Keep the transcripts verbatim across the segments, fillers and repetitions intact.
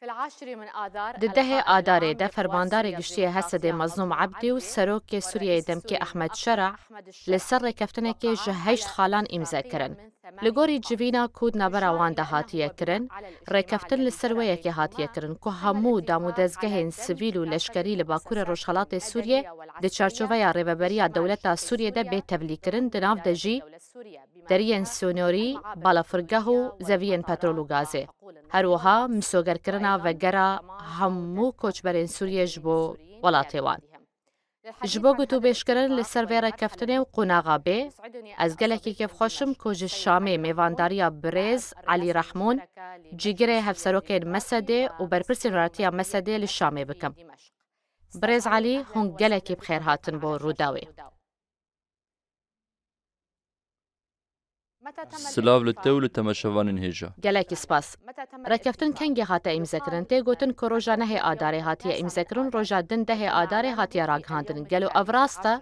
Di dehê Adarê de fermandarê giştî yê Hesedê Mezlûm Ebdî û serokê Sûriyeyê demkî Ehmed Şera li ser rêkeftinekê ji heşt xalan îmze kirin. Li gorî civîna ku di navbera wan de hatiye kirin, rêkeftin li ser wê yekê hatiye kirin ku hemû dam û dezgehên sivîl û leşkerî li Bakurê Rojhelatê Sûriyê di çarçoveya rêveberiya dewleta Sûriyê de bê tevlîkirin, di nav de jî deriyên sînorî, balafirgeh û zeviyên petrol û gazê. Her wiha misogerkirina vegera hemû koçberên Sûriyê ji bo welatê wan. Ji bo gotûbêjkirin li ser vê rêkeftinê û qonaxa bê, ez gelekî kêfxweş im ku ji Şamê mêvandariya birêz Elî Rehmûn, cîgirê hevserokên Mesedê û berpirsên welatî ya Mesedê li Şamê bikim. Birêz Elî, hûn gelekî bi xêr hatin bo Rûdawê. Silav li te û li temaşevanên hêja. Gelekî spas. Rêkeftin kengê hate îmzekirin? Tê gotin ku roja nehê Adarê hatiye îmzekirin, roja din dehê Adarê hatiye ragihandin. Gelo ev rast e?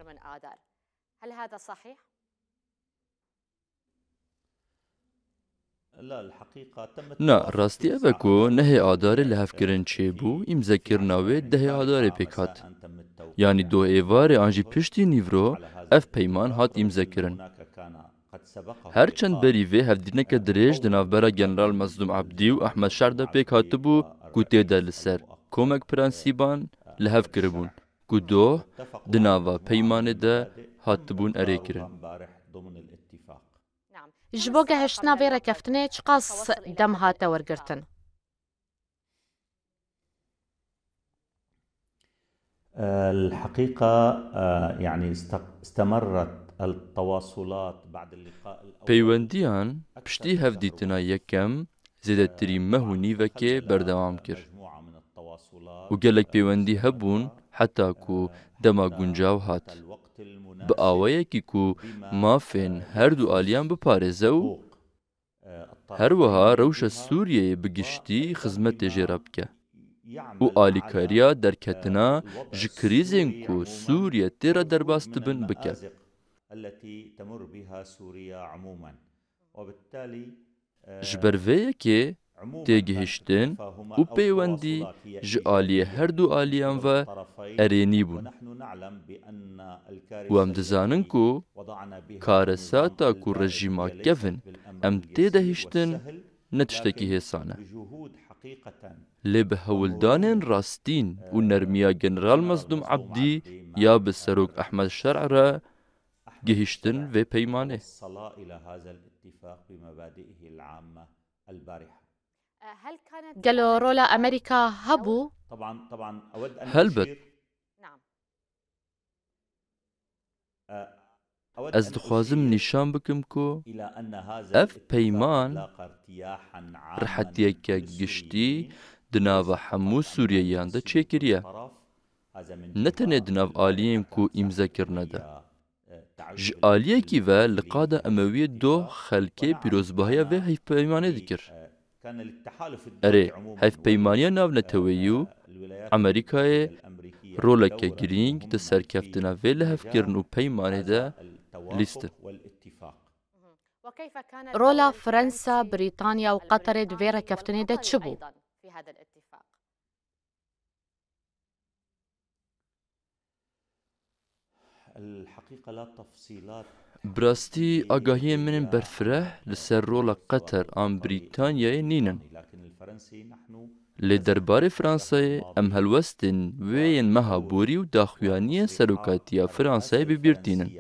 Na, rastî ev e ku nehê Adarê lihevkirin çêbû, îmzekirina wê dehê Adarê pêk hat. Yanî doh êvarê an jî piştî nîvro ev peyman hat îmzekirin. Her çend berî vê hevdîtineke dirêj di navbera General Mezlûm Ebdî û Ehmed Şer de pêk hatibû ku tê de li ser komek prensîban li hev kiribûn ku doh di nava peymanê de hatibûn erêkirin. Ji bo gehiştina vê rêkeftinê çiqas dem hate wergirtin? الحقيقة، آه، يعني است-، استمرت التواصلات بعد اللقاء الأول. Peywendiyan piştî hevdîtina yekem zêdetirî meh û nîvekê berdewam kir û gelek peywendî hebûn heta ku dema guncaw hat. Bi awayekî ku mafên her du aliyan biparêze û her wiha rewşa Sûriyeyê bi giştî xizmetê jê re bike û alîkariya derketina ji krîzên ku Sûriye tê re derbas dibin bike. Ji ber vê yekê têgihiştin û peywendî ji aliyê her du aliyan ve erênî bûn. Û em dizanin ku karesata ku rejîma kevin em tê de hiştin ne tiştekî hêsan e. Lê bi hewldanên rastîn û nermiya General Mezlûm Ebdî ya bi Serok Ehmed Şer'î re gihiştin vê peymanê. Gelo rola Amerîka hebû? Helbet. Ez dixwazim nîşan bikim ku ev peyman rihetiyeke giştî di nava hemû Sûriyeyan de çêkiriye. Ne tenê di nav aliyên ku îmze kirine de. Ji aliyekî ve li qada Emewiyê doh xelkê pîrozbahiya vê hevpeymanê dikir. Erê, hevpeymaniya navneteweyî û Amerîkayê roleke girîng di serkeftina vê lihevkirin û peymanê de lîstin. Rola Fransa, Brîtanya û Qeterê di vê rêkeftinê de çi bû? Bi rastî agahiyên min ên berfireh li ser rola Qeter an Brîtanyayê nînin. Lê derbarê Fransayê em helwestên wê yên meha borî û daxuyaniyên serokatiya Fransayê bi bîr tînin.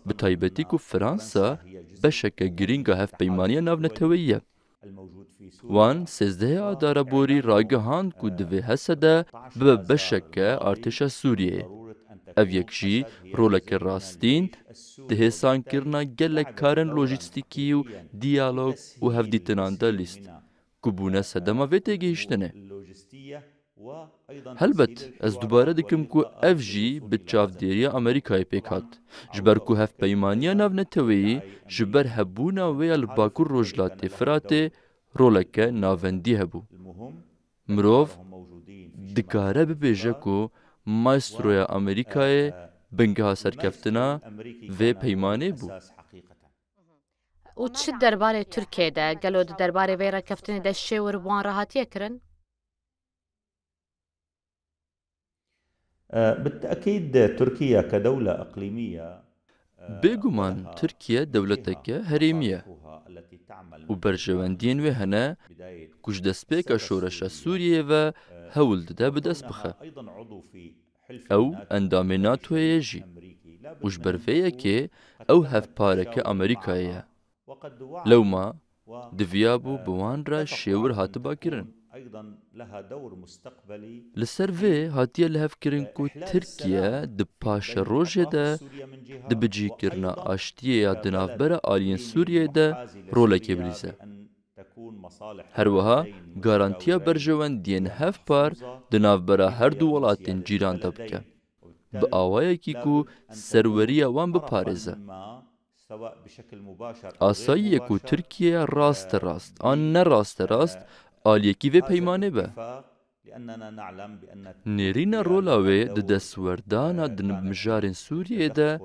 Bi taybetî ku Fransa beşeke girîng a hevpeymaniya navneteweyî ye. Wan sêzdehê Adara borî ragihand ku divê Hesede bibe beşeke artêşa Sûriyeyê. Ev yek jî roleke rastîn di hêsankirina gelek karên lojîstîkî û diyalog û hevdîtinan de lîst, ku bûne sedema vê têgihiştinê. Helbet, ez dubare dikim ku ev jî bi çavdêriya Amerîkayê pêk hat, ji ber ku hevpeymaniya navneteweyî ji ber hebûna wê ya li Bakur Rojhilatê Firatê roleke navendî hebû. Mirov dikare bibêje ku maestroya Amerîkayê bingeha serkeftina vê peymanê bû. Û çi derbarê Tirkiyê de? Gelo di derbarê vê rêkeftinê de şêwir bi wan re hatiye kirin? بالتأكيد تركيا كدولة إقليمية Bêguman Tirkiye dewleteke herêmî ye û berjewendiyên wê hene ku ji destpêka şoreşa Sûriyeyê ve hewl dide bi dest bixe. Ew endamê NATOyê ye jî û ji ber vê yekê ew hevpareke Amerîkayê ye. Lewma diviyabû bi wan re şêwir hatiba kirin. Li ser vê hatiye lihevkirin ku Tirkiye di paşerojê de di bicîkirina aştiyê ya di navbera aliyên Sûriyeyê de rolekê bilîze. Her wiha garantiya berjewendiyên hevpar di navbera her du welatên cîran de bike, bi awayekî ku serweriya wan biparêze. Asayî ye ku Tirkiye rasterast an nerasterast aliyekî vê peymanê be. Nêrîna rola wê di destwerdana di mijarên Sûriyeyê de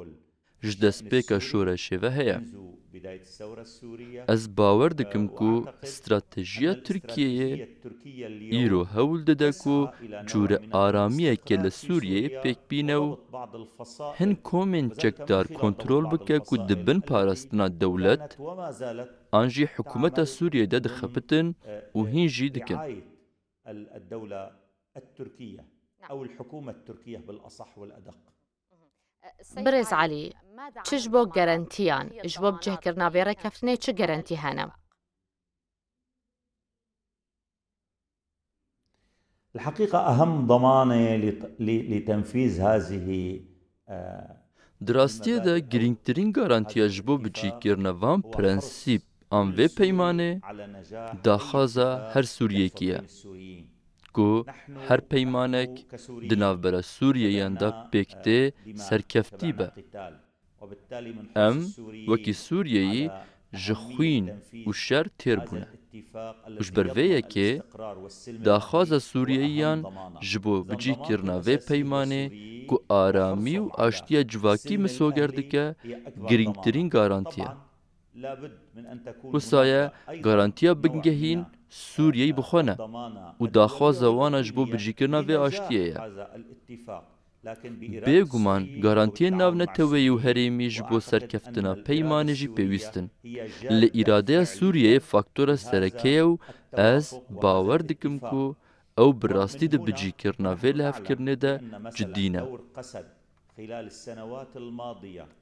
ji destpêka şoreşê ve heye. Ez bawer dikim ku stratejiya Tirkiyeyê îro hewl dide ku cûre aramiyeke li Sûriyeyê pêk bîne û hin komên çekdar kontrol bike ku di bin parastina dewlet an jî hikûmeta Sûriyeyê de dixebitin û hîn jî dikin. Birêz Elî, çi ji bo garantiyan, ji bo bicihkirina vê rêkeftinê çi garantî hene? الحقيقة أهم ضمانة لت- ل- لتنفيذ هذه Di rastiyê de girîngtirîn garantiya ji bo bicîkirina van prensîp an vê peymanê daxwaza her Sûriyekî ye ku her peymanek di navbera Sûriyeyan de pêk tê serkeftî be. Em wekî Sûriyeyî ji xwîn û şer têr bûne û ji ber vê yekê daxwaza Sûriyeyiyan ji bo bicîkirina vê peymanê ku aramî û aştiya civakî misoger dike, girîngtirîn garantî ye. Wisa ye garantiya bingehîn Sûriyeyî bi xwe ne û daxwaza wan a ji bo bicîkirina vê aştiyê ye. Bêguman garantiyên navneteweyî û herêmî ji bo serkeftina peymanê jî pêwîst in. Li îradeya Sûriyeyê faktora sereke ye û ez bawer dikim ku ew bi rastî di bicîkirina vê lihevkirinê de cidî ne.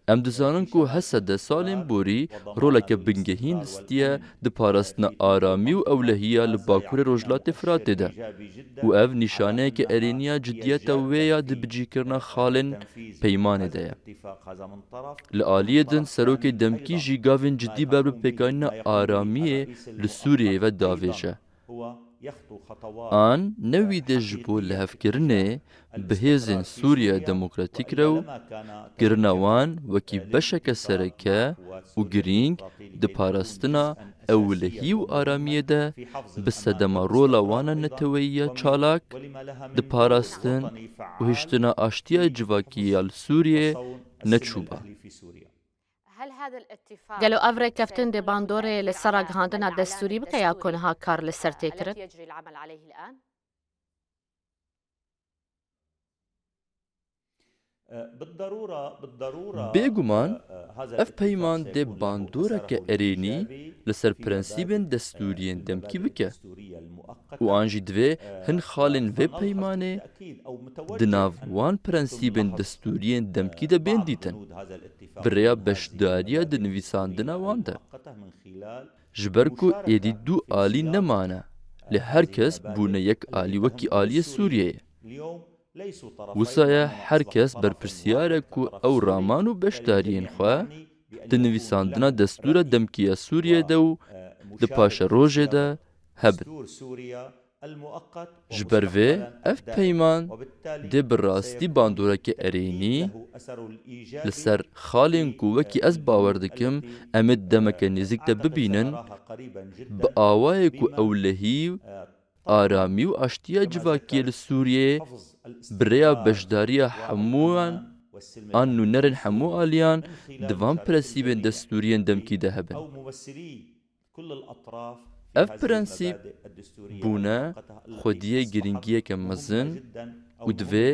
Em dizanin ku Hesede salên borî roleke bingehîn listiye di parastina aramî û ewlehiya li bakurê Rojhilatê Firatê de û ev nîşaneyeke erênî ya cidiyeta wê ya di bicîkirina xalên peymanê de ye. Li aliyê din serokê demkî jî gavên cidî ber bi pêkanîna aramiyê li Sûriyeyê ve davêje. An ne wî dê ji bo lihevkirinê bi hêzên Sûriya Demokratîk re û kirina wan wekî beşeke sereke û girîng di parastina ewlehî û aramiyê de bi sedema rola wan a neteweyî ya çalak di parastin û hiştina aştiya civakî ya li Sûriyê neçûba. Gelo ev rêkeftin dê bandorê li ser ragihandina destûrî bike ya ku niha kar li ser tê kirin? Bêguman ev peyman dê bandoreke erênî li ser prensîbên destûriyên demkî bike û an jî divê hin xalên vê peymanê di nav wan prensîbên destûriyên demkî de bên dîtin, bi rêya beşdariya di nivîsandina wan de. Ji ber ku êdî du alî nemane, lê her kes bûne yek alî wekî aliyê Sûriyeyê. Wisa ye her kes berpirsiyar e ku ew raman û beşdariyên xwe di nivîsandina destûra demkî ya Sûriyê de û di paşerojê de hebin. Ji ber vê ev peyman dê bi rastî bandoreke erênî li ser xalên ku wekî ez bawer dikim em ê di demeke nêzîk de bibînin, bi awayê ku ewlehî, aramî û aştiya civakiyê li Sûriyeyê bi rêya beşdariya hemûyan an nûnerên hemû aliyan di van prensîbên destûriyên demkî de hebin. Ev prensîp bûne xwediyê girîngiyeke mezin û divê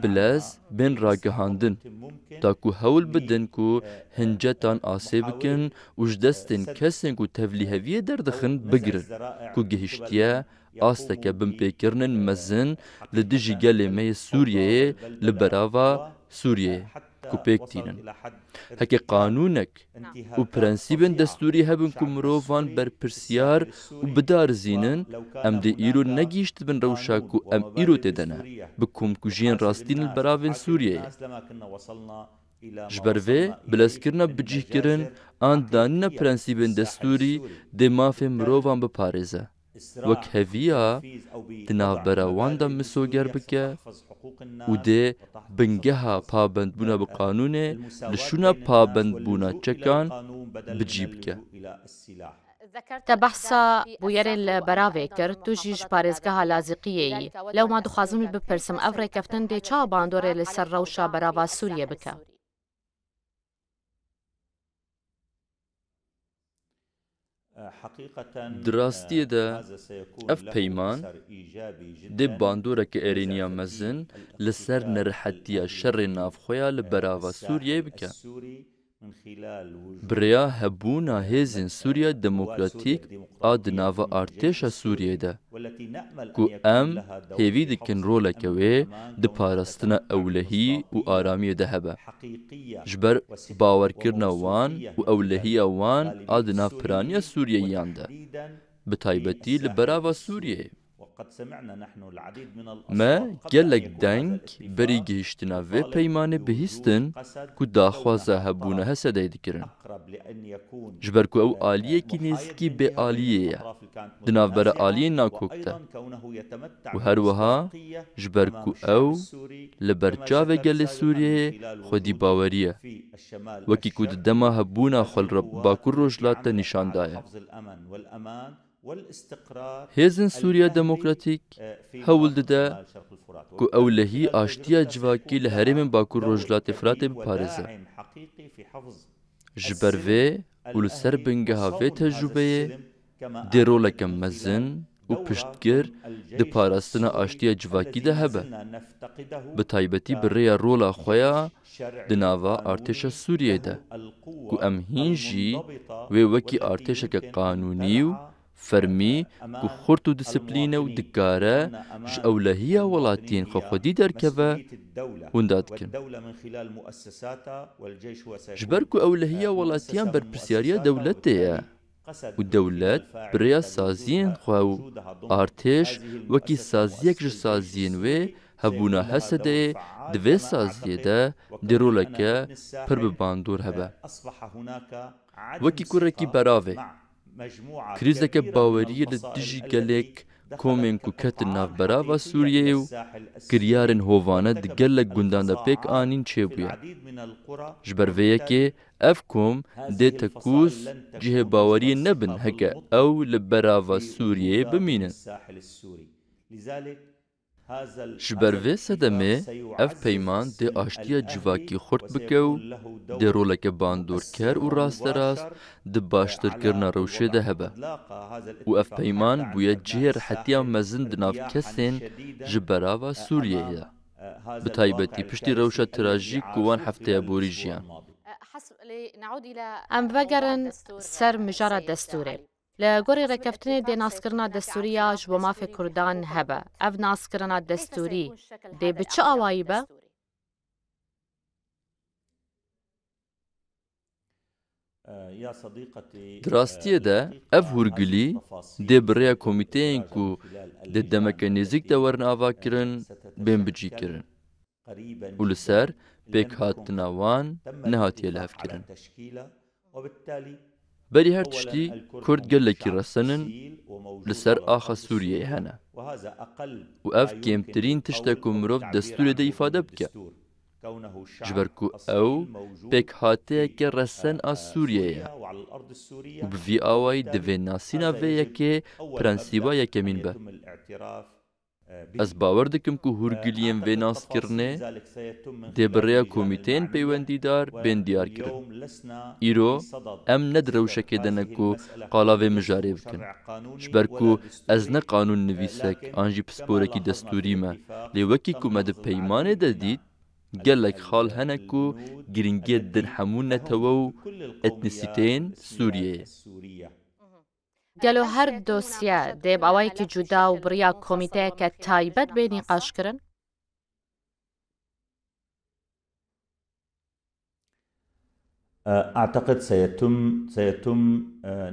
bi lez bên ragihandin, da ku hewl bidin ku hincetan asê bikin û ji destên kesên ku tevlîheviyê derdixin bigirin, ku gihiştiye asteke binpêkirinên mezin li dijî gelê me yê Sûriyeyê li berava Sûriyeyê ku pêk tînin. Heke qanûnek û prensîbên destûrî hebin ku mirovan berpirsiyar û bidarizînin, em dê îro negihîştibin rewşa ku em îro tê de ne, bi komkujiyên rastîn li beravên Sûriyeyê. Ji ber vê, bilezkirina bicihkirin an danîna prensîbên destûrî dê mafê mirovan biparêze. Wek heviya di navbera wan de misoger bike û dê bingeha pabendbûna bi qanûnê li şûna pabendbûna çekan bi cî bike. Te behsa bûyerên li beravê kir, tu jî ji parêzgeha Lazîqiyê yî. Lewma dixwazim li bipirsim, ev rêkeftin dê çawa bandorê li ser rewşa berava Sûriyê bike? Di rastiyê de ev peyman dê bandoreke erêniya mezin li ser nerihetiya şerê navxweya li berava Sûriyeyê bike. Bi rêya hebûna hêzên Sûriya Demokratîk a di nava artêşa Sûriyeyê de, ku em hêvî dikin roleke wê di parastina ewlehî û aramiyê de hebe. Ji ber bawerkirina wan û ewlehiya wan a di nav piraniya Sûriyeyiyan de, bi taybetî li berava Sûriyeyê. Me gelek deng berî gihiştina vê peymanê bihîstin ku daxwaza hebûna Hesedeyê dikirin. Ji ber ku ew aliyekî nêzîkî bê aliyê ye, di navbera aliyên nakok de. Û her wiha ji ber ku ew li ber çavê gelê Sûriyeyê xwedî bawerî ye, wekî ku di dema hebûna xwe li Bakur Rojhilat de nîşan daye. Hêzên Sûriya Demokratîk hewl dide ku ewlehî aştiya civakî li herêmên Bakur Rojhilatê Firatê biparêze. Ji ber vê û li ser bingeha vê tecrûbeyê dê roleke mezin û piştgir di parastina aştiya civakî de hebe. Bi taybetî bi rêya rola xwe ya di nava artêşa Sûriyeyê de, ku em hîn jî wê wekî artêşeke qanûnî û fermî ku xurt û disiplîne û dikare ji ewlehiya welatiyên xwexwedî derkeve, winda dikin. Ji ber ku ewlehiya welatiyan berpirsyariya dewletê ye û dewlet bi rêya saziyên xwe û artêş wekî saziyek ji saziyên wê hebûna Hesedeyê di vê saziyê de dê roleke pir bi bandor hebe. Wekî kurekî beravê, krîzeke baweriyê li dijî gelek komên ku ketin nav berava Sûriyeyê û kiryarên hovane di gelek gundan de pêk anîn çêbûye. Ji ber vê yekê ev kom dê tekûz cihê baweriyê nebin heke ew li berava Sûriyeyê bimînin. Ji ber vê sedemê ev peyman dê aştiya civakî xurt bike û dê roleke bandorker û rasterast di baştirkirina rewşê de hebe. Û ev peyman bûye cihê rihetiya mezin di nav kesên ji berava Sûriyeyê de. Bi taybetî piştî rewşa trajîk ku wan hefteya borî jiyan. Em vegerin ser mijara destûrê. Li gorî rêkeftinê dê naskirina destûrî ya ji bo mafê Kurdan hebe. Ev naskirina destûrî dê bi çi awayî be? Di rastiyê de ev hûrgilî dê bi rêya komîteyên ku dê demeke nêzîk de werin avakirin, bên bicîkirin. û li ser pêkhatina wan nehatiye lihevkirin. Berî her tiştî Kurd gelekî resen in li ser axa Sûriyeyê hene û ev kêmtirîn tişt e ku mirov destûrê de îfade bike. Ji ber ku ew pêkhateyeke resen a Sûriyeyê ye û bi vî awayî divê nasîna vê yekê prensîba yekemîn be. Ez bawer dikim ku hûrgiliyên vê naskirinê dê bi rêya komîteyên peywendîdar bên diyarkirin. Îro em ne di rewşekê de ne ku qala vê mijarê bikin. Ji ber ku ez ne qanûnnivîsek an jî pisporekî destûrî me, lê wekî ku me di peymanê de dît, gelek xal hene ku giringiyê didin hemû netewe û etnîsîteyên Sûriyeyê. Gelo her dosye dê bi awayekî cuda û bi riya komîteyeke taybet bê nîqaşkirin? أعتقد سيتم سيتم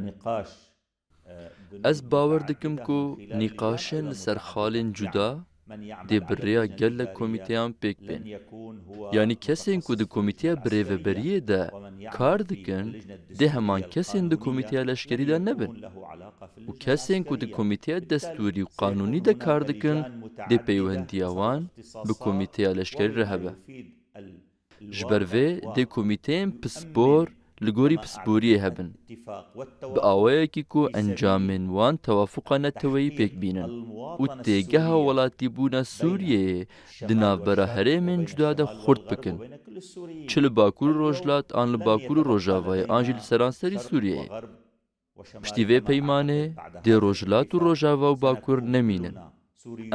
نقاش Ez bawer dikim ku nîqaşên li ser xalên cuda dê bi rêya gelek komîteyan pêk bên. Yanî kesên ku di komîteya birêveberiyê de kar dikin, dê heman kesên di komîteya leşkerî de nebin. Û kesên ku di komîteya destûrî û qanûnî de kar dikin, dê peywendiya wan bi komîteya leşkerî re hebe. Ji ber vê dê komîteyên pispor li gorî pisporiyê hebin. Bi awayekî ku encamên wan tewafuqa neteweyî pêk bînin û têgeha welatîbûna Sûriyeyê di navbera herêmên cuda de xurt bikin. Çi li Bakur û Rojhilat an li Bakur û Rojavayê an jî li seranserî Sûriyeyê. Piştî vê peymanê dê Rojhilat û Rojava û Bakur nemînin.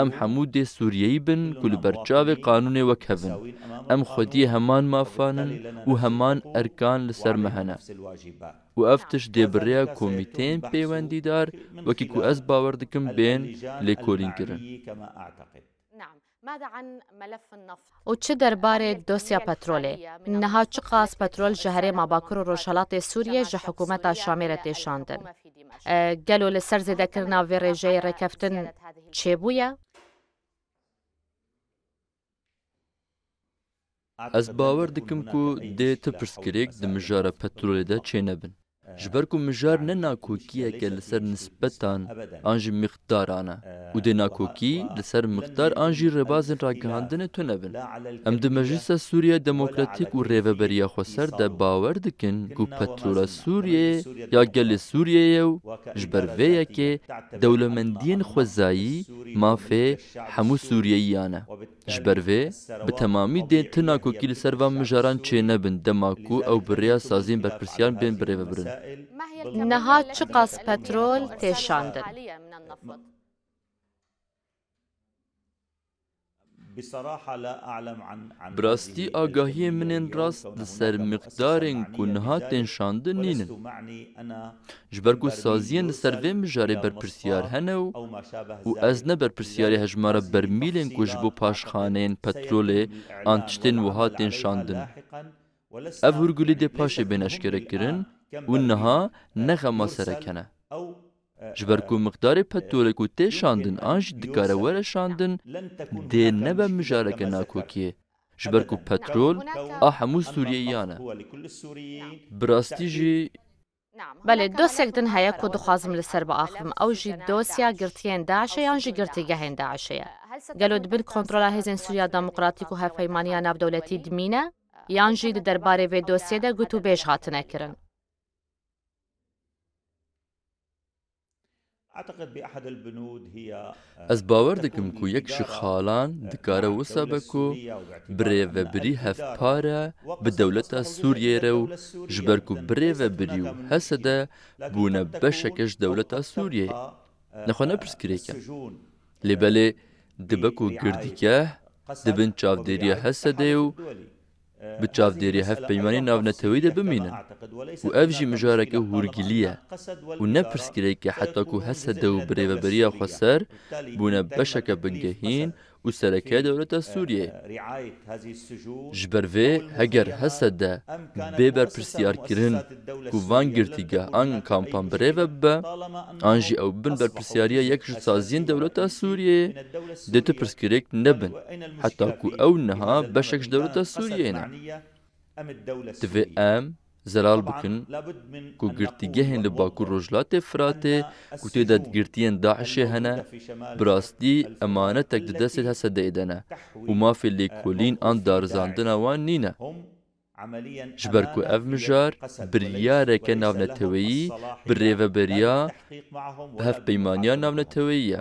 Em hemû dê Sûriyeyî bin ku li ber çavê qanûnê wek hev in. Em xwediyê heman mafan in û heman erkan li ser me hene. Û ev tişt dê bi rêya komîteyên peywendîdar, wekî ku ez bawer dikim, bên lêkolînkirin. Û çi derbarê dosya petrolê? Niha çiqas petrol ji herêma Bakur û Rojhelatê Sûriyê ji hikûmeta Şamê re tê şandin? E, gelo li ser zêdekirina vê rêjeyê rêkeftin çêbûye? Ez bawer dikim ku dê ti pirsgirêk di mijara petrolê de çênebin. Ji ber ku mijar ne nakokiyeke li ser nisbetan an jî mixdaran e û dê nakokî li ser mixdar an jî rêbazên ragihandinê tune bin. Em di Meclisa Sûriya Demokratîk û Rêveberiya Xweser de bawer dikin ku petrola Sûriyeyê ya gelê Sûriyeyê ye û ji ber vê yekê dewlemendiyên xwezayî mafê hemû Sûriyeyiyan e. Ji ber vê, bi temamî dê ti nakokî li ser van mijaran çênebin dema ku ew bi rêya saziyên berpirsiyan bên birêvebirin. Niha çiqas petrol tê şandin? Bi rastî agahiyên min ên rast li ser miqdarên ku niha tên şandin nînin. Ji ber ku saziyên li ser vê mijarê berpirsiyar hene û û ez ne berpirsiyarê hejmara bermîlên ku ji bo paşxaneyên petrolê an tiştên wiha tên şandin. Ev hûrgulî dê paşê bên eşkerekirin û niha ne xema sereke ne. Ji ber ku miqdarê petrolê ku tê şandin an jî dikare were şandin, dê nebe mijareke nakokiyê. Ji ber ku petrol a hemû Sûriyeyiyan e. Bi rastî jî. Belê, dosyek din heye ku dixwazim li ser biaxivim. Ew jî dosya girtiyên DAIŞê yan jî girtîgehên DAIŞê ye. Gelo di bin kontrola Hêzên Sûriya Demokratîk û Hevpeymaniya Navdewletî dimîne? Yan jî di derbarê vê dosyê de gotûbêj hatine kirin? Ez bawer dikim ku yek ji xalan dikare wisa be ku birêvebirî hevpare bi dewleta Sûriyeyê re û ji ber ku birêvebirî û H S D bûne beşeke ji dewleta Sûriyeyê. Nexwe ne pirsgirêk e. Lê belê dibe ku girtîgeh di bin çavdêriya H S D û bi çavdêriya hevpeymanî navneteweyî de bimînin û ev jî mijareke hûrgilî ye û ne pirsgirêk e heta ku H S D û birêveberiya xweser bûne beşeke bingehîn û sereke ya dewleta Sûriyeyê. Ji ber vê heger H S D bê berpirsiyarkirin ku van girtîgeh an kampan birêve bibe, an jî ew bin berpirsiyariya yek ji saziyên dewleta Sûriyeyê, dê tu pirsgirêk nebin, heta ku ew niha beşek ji dewleta Sûriyeyê ne. Divê em zelal bikin ku girtîgehên li Bakur Rojhilatê Firatê ku tê de girtiyên DAIŞê hene, bi rastî emanetek di destê H S D'ê de ne û mafê lêkolîn an darizandina wan nîne. Ji ber ku ev mijar biryareke navneteweyî bi rêveberiya bi hevpeymaniya navneteweyî ye.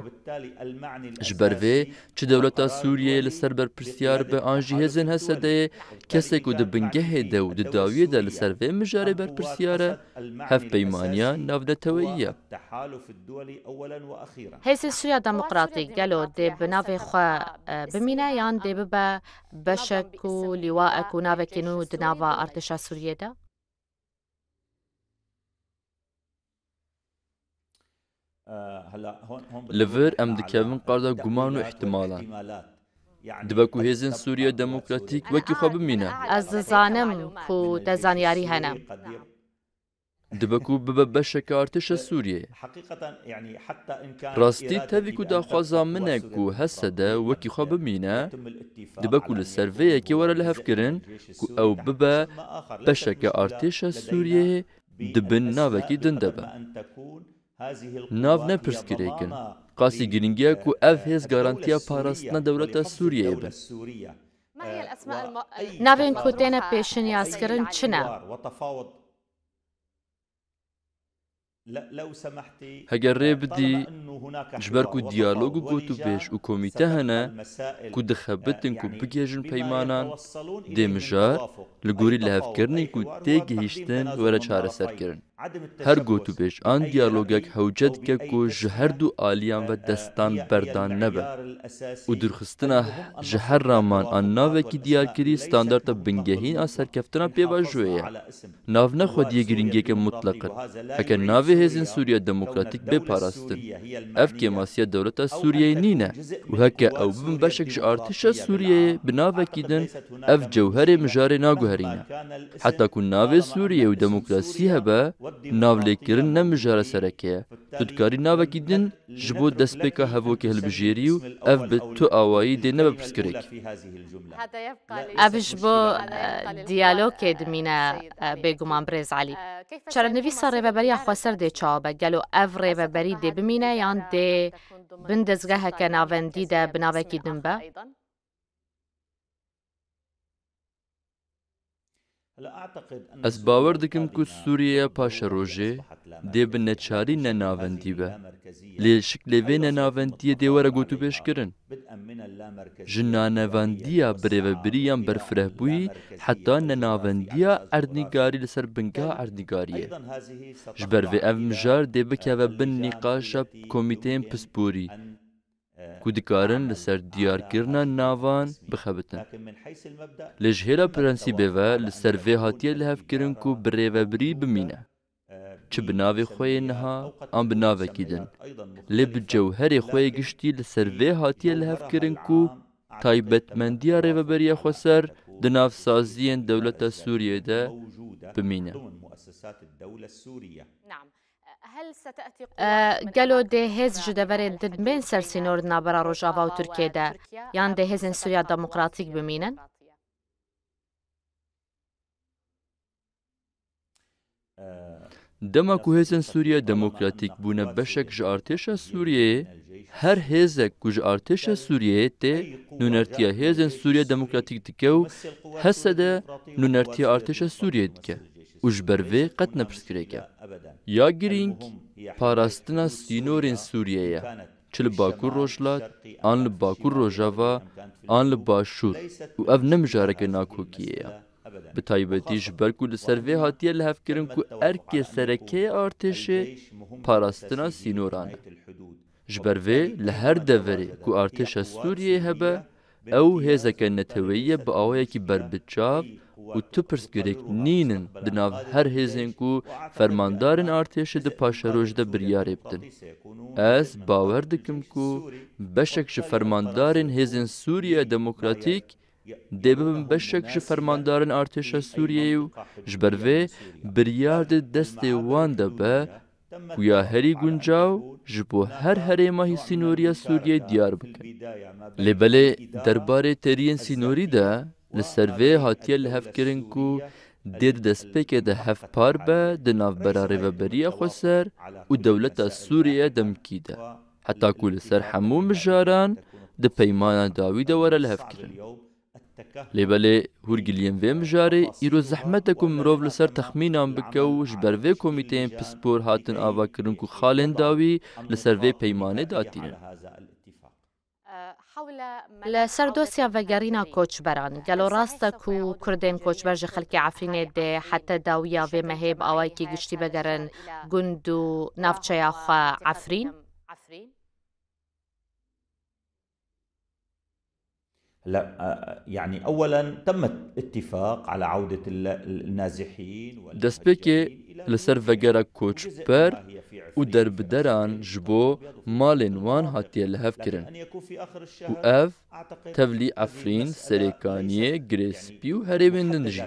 Ji ber vê çi dewleta Sûriyeyê li ser berpirsyar be an jî hêzên H S D'yê, kesê ku di bingehê de û di dawiyê de li ser vê mijarê berpirsyar e, hevpeymaniya navneteweyî ye. Hêzên Sûriya Demokratîk gelo dê bi navê xwe, e, bimîne yan dê bibe beşek û lîwaek û navekî nû di nava artêşa Sûriyê de? Li vir em dikevin qarda guman û ihtimalan. Dibe ku hêzên Sûriya Demokratîk wekî xwe bimîne. Ez dizanim ku te zanyarî hene. Dibe ku bibe beşeke artêşa Sûriyeyê. Rastî tevî ku daxwaza min e ku H S D wekî xwe bimîne, dibe ku li ser vê yekê were lihevkirin ku ew bibe beşeke artêşa Sûriyeyê di bin navekî din de be. Nav ne pirsgirêk in. Qasî girîng e ku ev hêz garantiya parastina dewleta Sûriyeyê bin. Navên ku têne pêşinyazkirin çi ne? Heger rê bidî, ji ber ku diyalog û gotûbêj û komîte hene ku dixebitin ku bigihêjin peymanan, dê mijar li gorî lihevkirinên ku tê gihîştin were çareserkirin. Her gotûbêj an diyalogek hewce dike ku ji her du aliyan ve destan berdan nebe û dûrxistina ji her raman an navekî diyarkirî standarta bingehîn a serkeftina pêvajoyê ye. Nav ne xwediyê girîngiyeke mutleq in. Heke navê Hêzên Sûriya Demokratîk bê parastin, ev kêmasiya dewleta Sûriyeyê nîne û heke ew bibin beşek ji artêşa Sûriyeyê bi navekî din, ev cewherê mijarê naguherîne. Heta ku navê Sûriye û demokrasî hebe, navlêkirin ne mijara sereke ye. Tu dikarî navekî din ji bo destpêka hevokê hilbijêrî û ev bi tu awayî dê nebe pirsgirêk. Ev ji bo, e, diyalogê dimîne, e, bêguman birêz Elî. Çarenivîsa Rêveberiya Xweser dê çawa be? Gelo ev rêveberî dê bimîne yan dê bin dezgeheke navendî de bi navekî din be? Ez bawer dikim ku Sûriyeya paşerojê dê bi neçarî nenavendî be. Lê şiklê vê nenavendiyê dê were gotûbêjkirin. Ji nanevendiya birêvebirî yan berfirehbûyî heta nenavendiya erdnîgarî li ser bingeha erdnîgariyê. Ji ber vê ev mijar dê bikeve bin nîqaşa komîteyên pisporî ku dikarin li ser diyarkirina navan bixebitin. Lê ji hêla prensîbê ve li ser vê hatiye lihevkirin ku bi rêvebirî bimîne. Çi bi navê xwe yê niha an bi navekî din. Lê bi cewherê xwe yê giştî li ser vê hatiye lihevkirin ku taybetmendiya Rêveberiya Xweser di nav saziyên dewleta Sûriyê de bimîne. E, gelo dê hêz ji deverê din bên ser sînor di navbera Rojava û Tirkiyê de, yan dê hêzên Sûriya Demokratîk bimînin? Dema ku hêzên Sûriya Demokratîk bûne beşek ji artêşa Sûriyeyê, her hêzek ku ji artêşa Sûriyeyê tê, nûnertiya hêzên Sûriya Demokratîk dike û H S D nûnertiya artêşa Sûriyeyê dike û ji ber vê qet ne pirsgirêk e. Ya girîng, parastina sînorên Sûriyê ye. Çi li Bakur Rojhilat, an li Bakur Rojava, an li Başûr û ev ne mijareke nakokiyê ye. Bi taybetî ji ber ku li ser vê hatiye lihevkirin ku erkê sereke yê artêşê parastina sînoran e. Ji ber vê li her deverê ku artêşa Sûriyeyê hebe, ew hêzeke neteweyî ye bi awayekî berbiçav û tu pirsgirêk nînin di nav her hêzên ku fermandarên artêşê di paşeroj de biryarê bidin. Ez bawer dikim ku beşek ji fermandarên hêzên Sûriya Demokratîk dê bibin beşek ji fermandarên artêşa Sûriyeyê û ji ber vê biryar di destê wan de be ku ya herî guncaw ji bo her herêma sînoriya Sûriyeyê diyar bikin. Lê belê derbarê teriyên sînorî de li ser vê hatiye lihevkirin ku dê di destpêkê de hevpar be di navbera Rêveberiya Xweser û dewleta Sûriye demkî de, heta ku li ser hemû mijaran di peymana dawî de were lihevkirin. Lê belê hûrgiliyên vê mijarê îro zehmet e ku mirov li ser texmînan bike û ji ber vê komîteyên pispor hatin avakirin ku xalên dawî li ser vê peymanê datînin. Li ser dosya vegerîna koçberan, gelo rast e ku Kurdên koçber ji xelkê Efrînê dê heta dawiya vê mehê bi awayekî giştî vegerin gund û navçeya xwe Efrîn? هلا آه، يعني اولا تم الاتفاق على عوده ال- النازحين Destpêkê li ser vegera koçber û derbideran ji bo malên wan hatiye lihevkirin û ev tevlî Efrîn, Serêkaniyê, Girê Spî û herêmên din jî.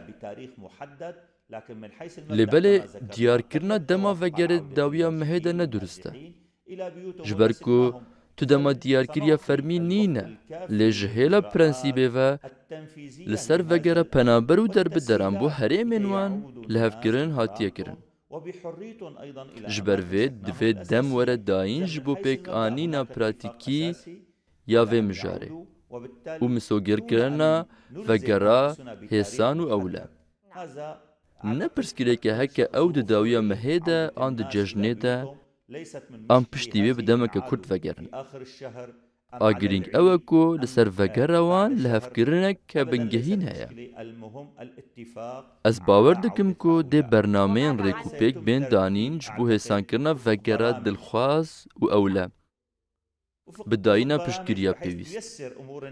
Lê belê diyarkirina dema vegerê di dawiya mehê de ne durist e. Ji ber ku tu dema diyarkiriya fermî nîne, lê ji hêla prensîbê ve li ser vegera penaber û derbideran bo herêmên wan lihevkirin hatiye kirin. Ji ber vê divê dem were dayîn ji bo pêkanîna pratîkî ya vê mijarê û misogirkirina vegera hêsan û ewle. Ne pirsgirêk e heke ew di dawiya mehê de an di cejnê de an piştî wê bi demeke kurt vegerin. A girîng ew e ku li ser vegera wan lihevkirinek ke bingehîn heye. Ez bawer dikim ku dê bernameyên rêkûpêk bên danîn ji bo hêsankirina vegera dilxwaz û ewle. Bi dayîna piştgiriya pêwîst.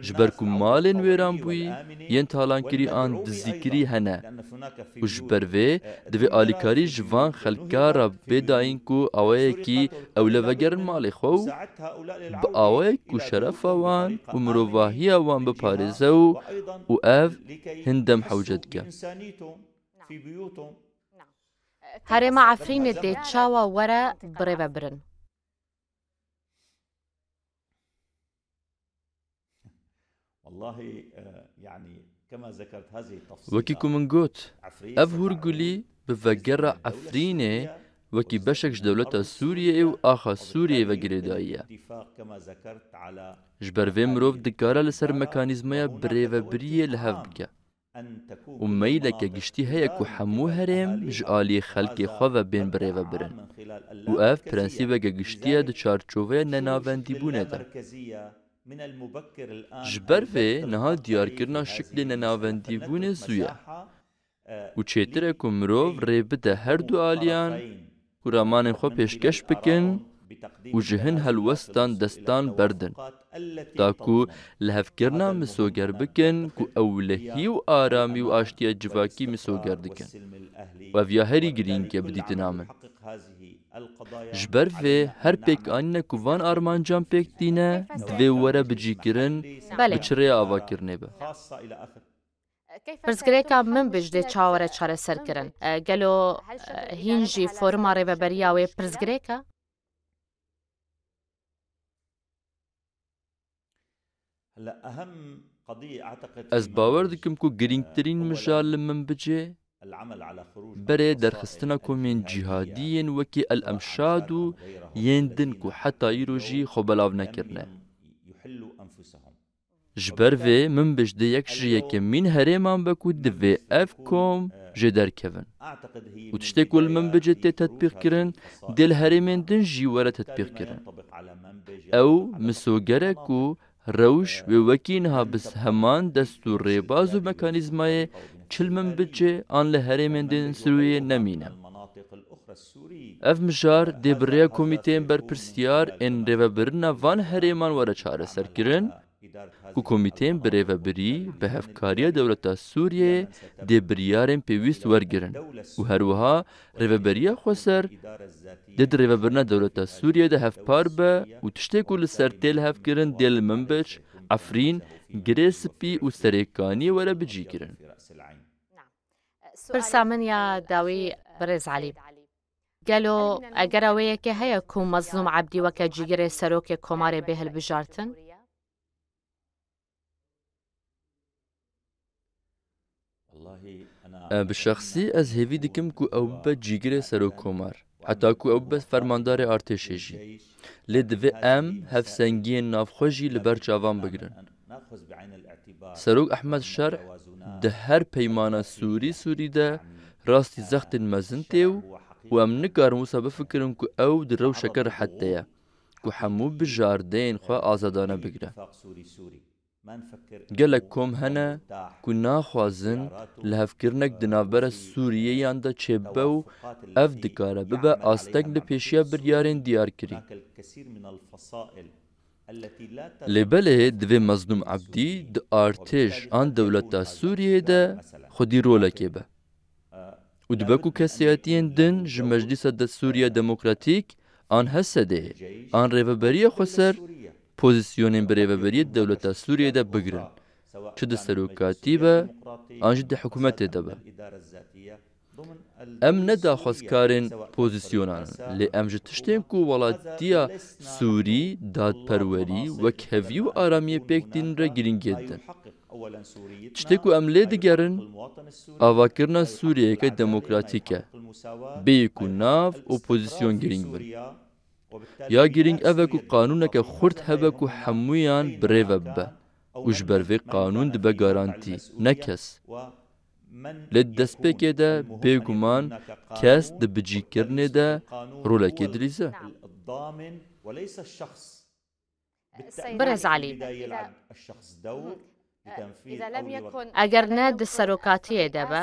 Ji ber ku malên wêranbûyî yên talankirî an dizîkirî hene û ji ber vê divê alîkarî ji van xelka re bê dayîn ku awayekî ewle vegerin malê xwe û bi awayek ku şerefa wan û mirovahiya wan biparêze û û ev hin dem hewce dike. Herêma Efrînê dê çawa were birêvebirin? Wekî ku min got, ev hûrgulî bi vegera Efrînê wekî beşek ji dewleta Sûriyeyê û axa Sûriyeyê ve girêdayî ye. Ji ber vê mirov dikare li ser mekanîzmaya birêvebiriyê li hev bike. û meyleke giştî heye ku hemû herêm ji aliyê xelkê xwe ve bên birêvebirin û ev prensîbeke giştî ye di çarçoveya nenavendîbûnê de. Ji ber vê niha diyarkirina şiklê nenavendîbûnê zû ye û çêtir e ku mirov rê bide her du aliyan ku ramanên xwe pêşkeş bikin û ji hin helwestan destan berdin, da ku lihevkirina misoger bikin ku ewlehî û aramî û aştiya civakî misoger dikin. Û ev ya herî girîng e bi dîtina min. Ji ber vê her pêkanîne ku van armancan pêk tîne, divê were bicîkirin, Belê. Bi çi rêya avakirinê be? Pirsgirêka Minbij dê çawa were çareserkirin? E, gelo e, hîn jî foruma rêveberiya wê pirsgirêk e? Ez bawer dikim ku girîngtirîn mijar li Minbicê berê derxistina komên cîhadî yên wekî El Emşad û yên din ku heta îro jî xwe belav nekirine. Ji ber vê Minbic dê yek ji yekemîn herêman be ku divê ev kom jê derkevin. Û tiştê ku li Minbicê tê tetbîqkirin, dê li herêmên din jî were tetbîqkirin. Ew misoger e ku rewş wê wekî niha bi heman dest û rêbaz û mekanîzmayê çi li Minbicê an li herêmên din Sûriyê nemîne. Ev mijar dê bi rêya komîteyên berpirsiyar ên rêvebirina van herêman were çareserkirin ku komîteyên birêvebirî bi hevkariya dewleta Sûriyeyê dê biryarên pêwîst wergirin û herwiha rêveberiya xweser dê di rêvebirina dewleta Sûriyeyê de hevpar be û tiştê ku li ser tê lihevkirin dê li Minbic, Efrîn, Girê Spî û Serêkaniyê were bicîkirin. Pirsa min ya dawî birêz Elî. Gelo egera wê yekê heye ku Mezlûm Ebdî weke cîgirê serokê komarê bê hilbijartin? E, bi şexsî ez hêvî dikim ku ew bibe cîgirê serokkomar. heta ku ew bibe fermandarê artêşê jî. Lê divê em hevsengiyên navxwe jî li ber çavan bigirin. Serok Ehmed Şerh di her peymana Sûrî Sûrî de rastî zextên mezin tê û, û em nikarin wisa bifikirin ku ew di rewşeke rehet de ye, ku hemû bijardeyên xwe azadane bigire. Gelek kom hene ku naxwazin lihevkirinek di navbera Sûriyeyan de çêbibe û ev dikare bibe asteng li pêşiya biryarên diyarkirî. Lê belê divê Mezlûm Ebdî di artêş an dewleta Sûriyeyê de xwedî rolekê be. Û dibe ku kesayetiyên din ji Meclîsa de Sûriya Demokratîk an H S D'ê an Rêveberiya Xweser pozîsyonên bi rêveberiyê dewleta Sûriyê de bigirin, çi di serokatî be an jî di hikûmetê de be. Em ne daxwazkarên pozîsyonan in, lê em ji tiştên ku welatiya Sûrî, dadperwerî, wekhevî û aramiyê pêk tînin re girîngiyê didin. Tiştê ku em lê digerin, avakirina Sûriyeyeke demokratîk e, bêyî ku nav û pozîsyon girîng bin. Ya girîng ev e ku qanûneke xurt hebe ku hemûyan bi rê ve bibe û ji ber vê qanûn dibe garantî, ne kes. Lê di destpêkê de bêguman kes di bicîkirinê de rolekê dilîze. Birêz Elî, eger ne di serokatiyê de be,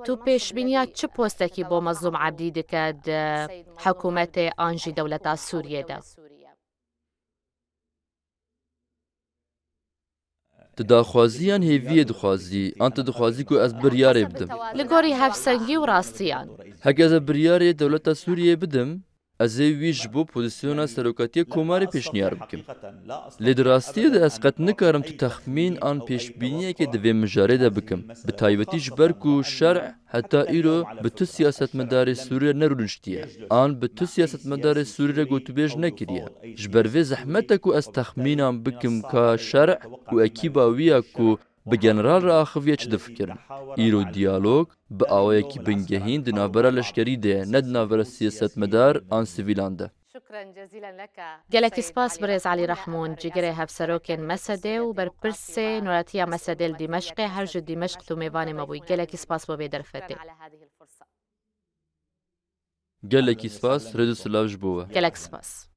tu pêşbîniya çi postekî bo Mezlûm Ebdî dike di hikûmetê an jî dewleta Sûriyê de? Tu daxwazî yan hêviyê dixwazî, an tu dixwazî ku ez biryarê bidim? Li gorî hevsengî û rastiyan. Heke ez ê biryarê dewleta Sûriyeyê bidim, ez ê wî ji bo pozîsyona serokatiya komarê pêşniyar bikim. Lê di rastiyê de ez qet nikarim tu texmîn an pêşbîniyekê di vê mijarê de bikim. Bi taybetî ji ber ku şerh heta îro bi tu siyasetmedarê Sûrî re nerûniştiye, an bi tu siyasetmedarê Sûrî re gotûbêj nekiriye. Ji ber vê zehmet e ku ez texmînan bikim ka şerh û ekîba wî ya ku bi general re axiviye çi difikirin. Îro diyalog bi awayekî bingehîn di navbera leşkerî de ye, ne di navbera siyasetmedar an sivîlan de. Gelekî spas birêz Elî Rehmûn, cîgirê hevserokên MSD'ê û berpirsê Nûretiya MSD'ê li Dîmeşqê, her ji Dîmeşq tu mêvanê me bûyî. Gelekî spas bo vê derfetê. Gelekî spas, rêz û silav ji bo we. Gelek spas.